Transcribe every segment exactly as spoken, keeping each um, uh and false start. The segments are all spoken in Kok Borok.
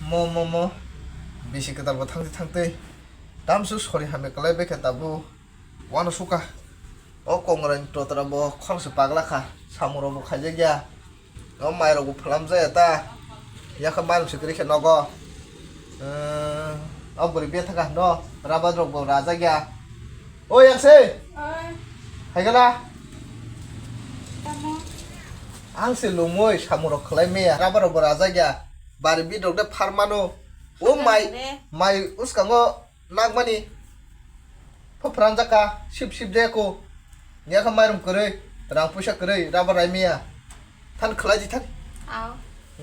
Mo, mo, mo. Bisi kwtal bo thangtwi thangtwi. Tamsuk sori hamya kwlai bai khe tabuk. Wano suka. O kongrai ni totra bo khoroksa pagla kha. Samung rok bo khaijak ya. O mai rok bo phalam jaya ta. Yakha mai rok se kwrwi khe nogo. Eee, o bwrwi betha kha no. Rabar rok bo rajak ya. O yang se. Oi. Hai gala. Tamo. Ang se lumui samung rok khlai maya. Rabar rok bo rajak ya. Bari bit rok de phar mano. O mai, mai uskango nangmani. Pho phranjak kha, sip sip de ko. Nya kha mairum kwrwi, rang puisa kwrwi, rabar rai maya. Than khlai di than. Aw.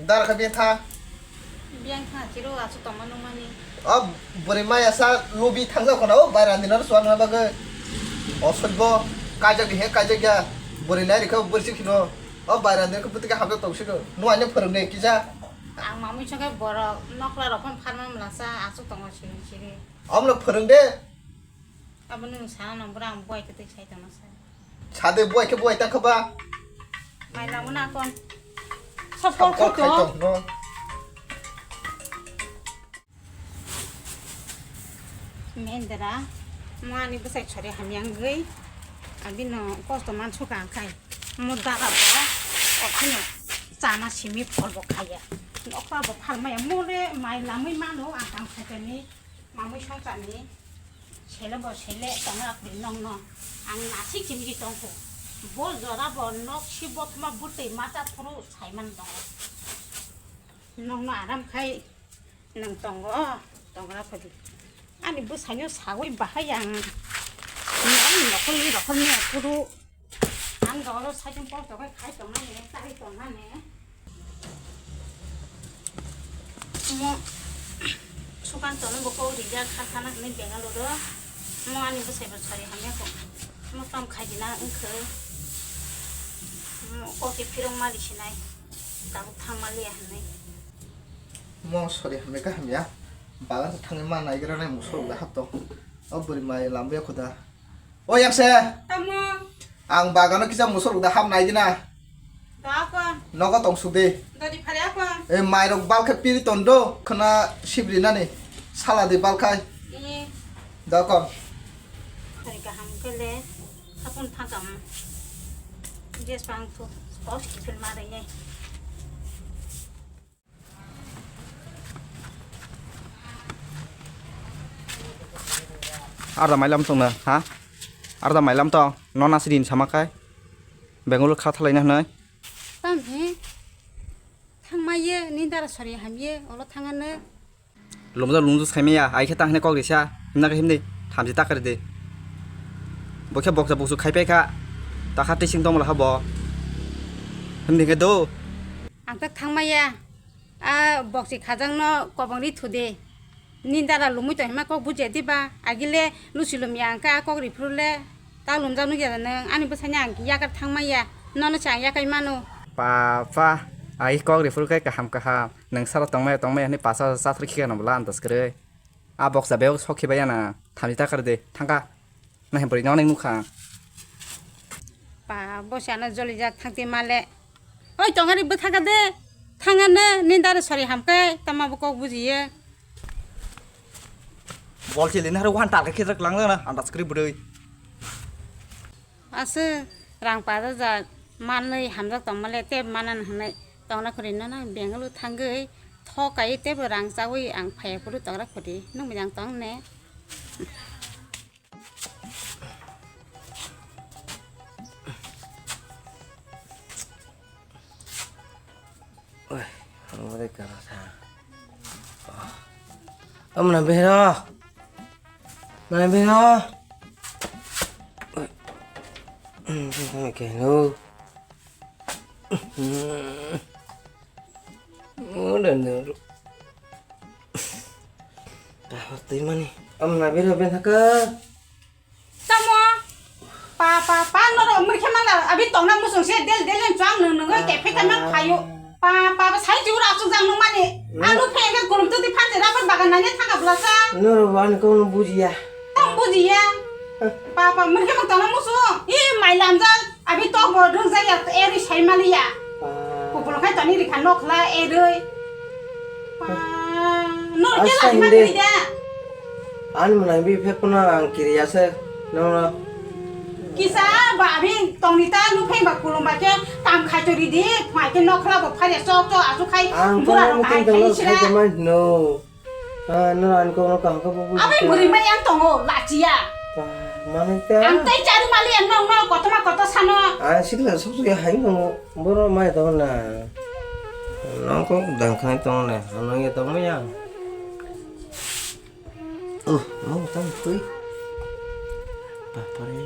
Dara kha biyang tha. Biyang tha, chiro achu tongma nungmani. O bwrwi maya sa lubi thangjak khna, o bai randi nang suan na bagwi. O soi bo, kaijak di he, kaijak ya. Bwrwi nai rikha, bwrwi si khino. O bai randi kha bwtwi kha hamjak tong sino. Nuaino phwrwng de kisa. Ang mamui songkhe borok nokla rok phano pharma mlasa, achu tongo siri siri. Omono phwrwng de. Abo nwng sana nang bwrang buai khe twi sai tongma sa. Sade buai khe buai ta kha ba. Mai nang na kon. Sab Sab kol kol khai khai to. Tong no. Mendra, mo ani bwsai sori hamya wngwi. Abino kosto man suka ang khai. Mo dara bo, okhino chana simi phol bo khaya. Nokla bo pharmaya, mo le mai lamwi mano ang kam khaitani. Mamui songchani sele bo sele tongna kuri nongno ang nasik chimji tongkhu. Bo jora bo nok si bothoma bwtwi mata phuru saiman tongo. Nongno aram khai nang tongo, tongra khudi. Ani bwsaino sawi bahai ang. Ani nokhorni rokhorni aphuru. Ang doro saichung pol tokai khai tongnani, chai tongnani. Mo sukan tono bo kok rijak kha khana hinwi Bengaluru. Mo ani bwsai bo sari hamya kok. Mo tom khai dina wngkhe. Mo kok se phirok mali sinai. Tabuk thang maliya hinwi. Mo sori hamya kha hamya. Bagan se thangwi ma naigra nai mo sorok da hap tong. O bwrwi mai lambuya khuda. O yakse. Tamo. Ang bagano kisa musorok da hap nai gina. Da kon. Nogo tong suk de. Dodi phare kon. E mairok bal khe piri ton do khna sibri nani sala de bal khai. Ee. Da kon. Phare kaham kele hapun phakam. Jes pang thu. Kos kifil ma de ye. Arda mailam tong na, ha? Arda mailam tong, no nasi din sama kai. Bengaluru kha thalai na hnai. Tam he. Thang mai ye, ni dara sori ham ye, olo thang ano. Lumja lumju sai maya, ai khe tang hne kok risa. Himna khe himni, thamchi takar de. Bo khe boksa boksu khai pai kha. Ta kha tising tong la ha bo. Himni khe do. Ang tak thang mai ya. A boksi khajang no kobong ri thu de. Ni dara lumui tong hima kok buji ya di ba. Agile lusi lum ya ang kha kok ri phuru le. Ta lumjak nukya da nwng. Ani bwsai ni ang yakar thang mai ya. Nono se ang yakai mano. Pa, pa. Ai kok ri phuru khe kaham kaham. Nwng sara tong mai tong mai hani pasa chathar khikha no bwla andas kwrwi. A boksa bebak sok khibai ya na. Thamchi takar de. Thang kha. Nahi bwrwi no nai nukha. Pa, bo se ano joli jak thang ti male. Oi, tongari bwtha ka de. Thangano, ni dara sori hamkai, tama bo kok bujiye. Bol chili nahar wan tal khe khedrak lang na, andas kwrwi bwrwi. Ase, rang paja jak, manwi hamjak tongmale, tei manan hwnwi tongna kwrwi nono Bengaluru thangwi, thokai teibo rang chawi ang phaiya phuru tongna kwrwi, nung mojang tong ne? Oi, ang bwrwi kwrwsa. Oh. Oh, mwnang bihiro. Mwnang bihiro. Oi. Hmm, hmm, hmm, keno. Hmm. Oh, dan, dan. Tahu tui mani. Oh, mwnang bihiro ben thaka. Tamo? Pa, pa, pa, norok mui khe mangna, abi tongna musung se del del en chwng nung nung ke phe tamo phayo. Pa, pa, pa, sai jura asuk jang nung mani. Hmm. Anu phe ke kulum tu di phan jera par bagan nanya thanga blasa. Norok ani kok no bujiya. Tong bujiya. Hah. Pa, pa, mui khe mang tongna musung. I mai lamjak, abi tok bo rung jaya, eri sai maliya. Pa. Kupul khai toni rikha nokla, eroi. Pa. Asta hindi. Ani mwnai bi phek phano ang kiriya se nongno. Kisa ba abi tongni ta nupheng ba kulum ba khe tam khai chori di, phai khe nokhla bo phari sok to asu khai. Ang bura tongno rok mutung hai tongno khai sira. Khai jamai no. Ah, no, ang kono kaham ka bubu. Abi buri mai ang tongo, lachiya. Mane ta. Ang tai charu mali ang nong nong kotoma koto sano. Ang sikla sok sok ya hai nong boro mai tongo na. Nong kok dang khai tongo na, nong ya tongo ya. Oh, mau tang tui. Papare.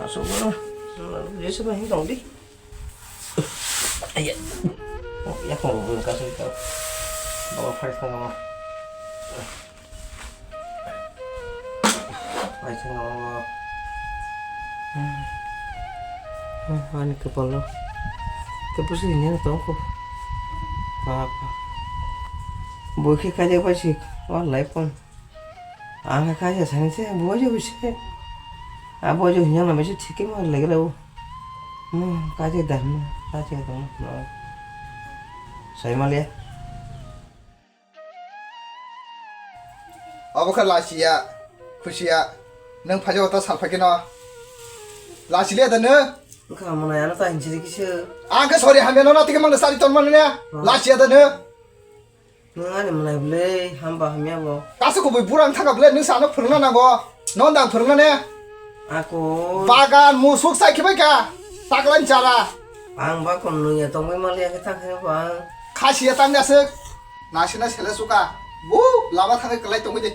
Asuk boro. Jesa ba hin tong di. Ayah. Oh, ya kong bun kasih tau. Bawa fai kong bawa. Paisano ani kwpalo khe bwswk hinya tongkho. Baba, bo khe kaijak bai se o life phone. Ang khe kaijak sani se bo je bise. Abo je hinya na bise thik khe ma lagi rao. Mo kaijak da mo kaijak da mo. Sai male. Obo khe lasiya, khusiya. Nwng phaijao ta sal phaikhe no. Lasilia da nwng? Wngkha mwnai ano ta hinsiri kisa. Ang khe sori hamya no natikhe mangno sari ton mano ne. Hmm. Lasiya da nwng? Nwng ani mwnai bwle hamba hamya bo. Kasu kubui burang thangkha bwle nwng sano phwrwngna nango. Non dang phwrwngna ne? Ako. Bagan musuk sai khibai ka. Taklan chara. Ang ba kon nungya tongbai mali ang khe ta khe ba. Khasiya tangni aswk. Nasina sele suka. Bu lama thangwi kwlai tongwi de.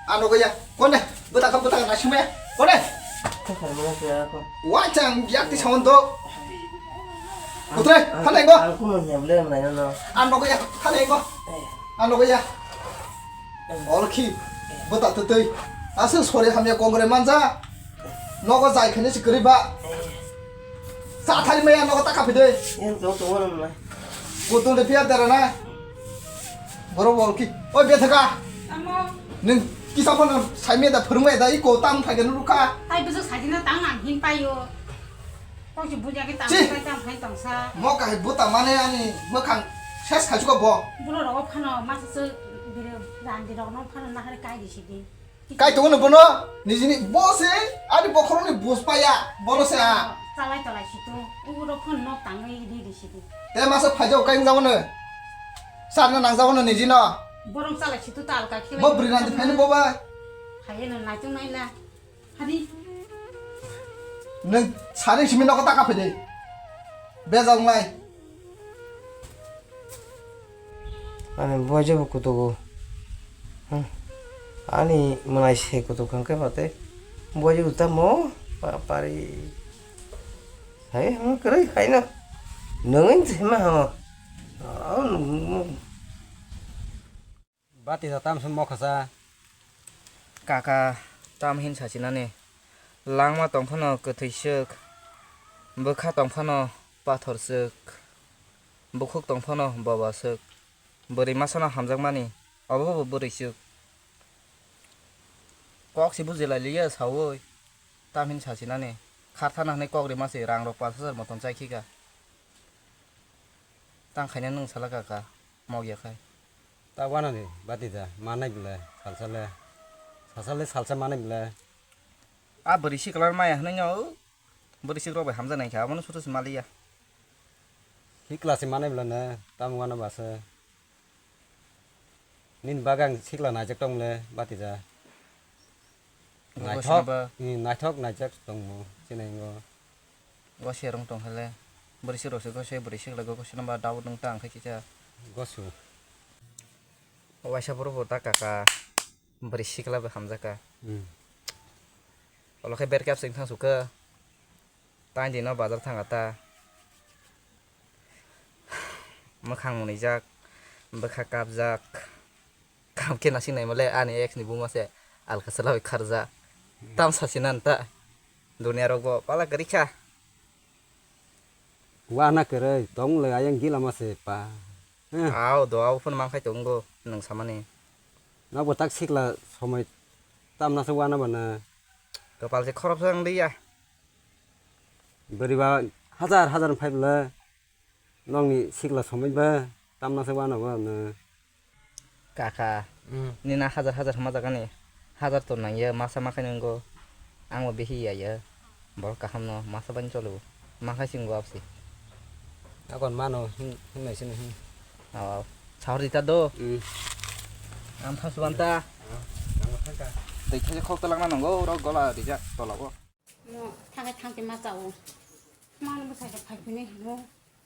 Ano gaya. Kone. Bwtaka bwtaka nasimaya. Kone. Kha kharmana se ako. Wachang yakti sawan do. Kutre, ang, thane go. Ang kuno hnya bwle mwnai no. Ano gaya. Thane go. Eh. Ano gaya. Eh. Olkhi. Eh. Bwta tutui. Aswk sori hamya kongre manja. Nogo jai khani se kwrwi ba. Sa thari maya nogo ta kaphi de. Yang tong tong wala mwnai. Kutung de piya dara na. Boro bol ki. Oi bethaka. Tamo. Nung kisa phano saimaya da phwrwngmaya da iko tang phai gani lukha. Tai bwswk sajina tang ang hin paio. Kok si buja ke tang chi. Phai tang phai tong sa. Mo kahai buta mane ani mwkhang ses khachuka bo. Buro rogo phano masa se bire randi rok no phano nahari kai di sidi. Kai tongo no bono, nijini bo se, ani bokhorokni bus paya, bono se a. Chalai tolai situ, uro phone nok tangwi di di situ. Te masa phaijao kai wngjago no. Sarna nangjago no nijino. Borom chalai situ tal ka khilai. Bo bwrwi nang di phaini bo ba. Phaiye no naitung naila. Hari. Nung sari simi nogo taka phai de. Bejal nai. Ani buaija bo kutugo. Hmm. Ani mwnai se kutuk hwnkhe mate. Buaija bo tamo pa-, pari. Hai, hmm, kwrwi haino. Nungwi se ma ho. Oh, nung-, nung-, Bati da tamsong mokha sa. Kaka, tam hin sachinani? Langma tongphano kwthwi swk, bwkha tongphano pathor swk, bukhuk tongphano boba swk, bwrwi masano hamjakmani, obo bo bwrwi swk. Kok se bujilai liya sawi, tam hin sachinani? Kharthana hwnwi kok rima se, rang rok panch hajar motom chai khika. Tang khaina nwng sala kaka, mok ya khai. Ta wanani bati da, manai bwle, salsa le, salsa le salsa manai bwle. A bwrwi sikla maya hwnwi no, bwrwi sikrok bai hamjaknai kha, abono soto se maliya. Sikla se manai bwle ne, tamo wana ba se. Nini bagwi ang sikla naijak tong le, bati da. Bo naithok, sini ba. Hmm, naithok naijak tongmo, sinai ngo. Gose rong tong hele. Bwrwi sikrok se gose, bwrwi sikla go gose nang ba dao nung ta ang khe kisa. Gosu. Waisa borok bo ta kaka. Bwrwi sikla bo hamjaka. Hmm. Olo khe berkap sing thang sukha. Tain di no bazar thang ata. Mwkhang mwnwijak, bwkha kapjak. Kam khe nasing naimale ani ex ni buma se alka chwla bai kharja. Tam sasi nan ta. Dunia rok bo pala kwrwi kha. Wana kwrwi tong le ayang gila ma se pa. Hmm. Au do au phun mang khai tongo nwng samani. Nabo tak sikla somoi tamna se wana bana. Kapal se khorop sang liya. Bwrwi ba hajar hajar phai bwle. Nokni sikla somoi ba tamna se wano ba no. Kaka, hmm, nini hajar hajar hama jagani. Hajar to nangya, masa makai nungo. Ang bo bihi ya ya. Borok kaham no, masa bani cholo. Makai singo apsi. Akon mano, hin, hin nai sini hin. Oh, sahor dita do. Hmm. Ang thang suban ta. Ah, ang thang ka. Tei khe khok talak na nungo, ro gola dija tola bo. Mo thang thang ke ma chao. Ma no bwsai ka phai phini mo.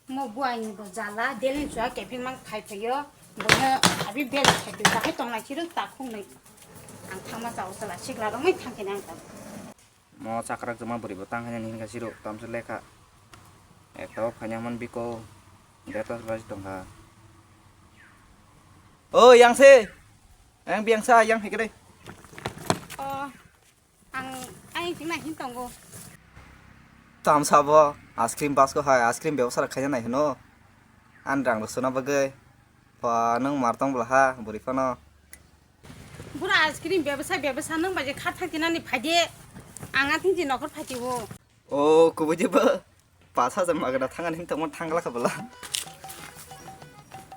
Mo buai ni bo jala, delin chua keping mang phai phaio. Bo no abi bel khai di, khai tong lai chiro ta khung nai. Ang thang ma chao chala sikla rong mai thang ke nang ta. Mo chakrak joma bwrwi bo tang hanya ni hinka siro, tamse lekha. Ekta o phanya man biko, deta bai tongkha. O yang se, yang biang sa, yang hekre. O, ang, ang tingna hin tongo. Tamsa bo, ice cream basko hai, ice cream bebsa khaina nai hino. An rang rosona bagwi. Pa, nung mar tong bwla ha, bwrwi phano. Bura ice cream bebsa, bebsa nung bai je kha thang tinani phaide. Ang ating je nokhor phaide o. O, kubui je ba. Pas hajar magana thangan hin tongmo thangla kha bwla.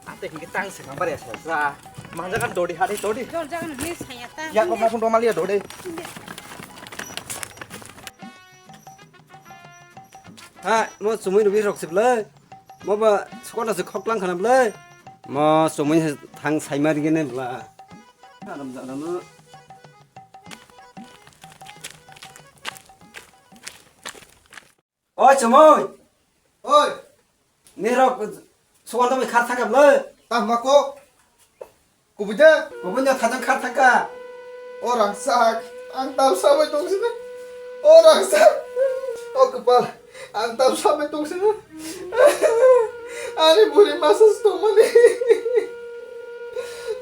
Ate hingi tang se kang bare sa sa. Manjakan dodi hari dodi. Dor jagan ni saya ta. Ya ko ma phun romal ya dodi. Ha, mo sumui rubi rok siblai. Mo ba sukota se khoklang khana blai. Mo sumui thang saimari gene bla. Aram jaram no. Oi, chumui. Oi. Nirok sukan tumi khar thangkap le. Tah mako. Kubui de. Kubui nya thajang khar thangka. O rangsak, ang tal sabai tong sini. O rangsak. O kepal, ang tal sabai tong sini. Ani buri masa tong mani.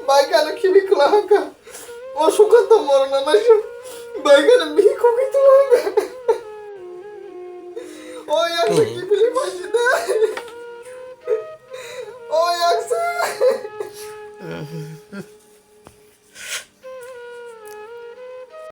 Bai kana khibi kula hangka. O sukan tong morong na naisuk. Bai kana bihi kuki tong hangka. O yang sakhi bili bai sini. O yang sa.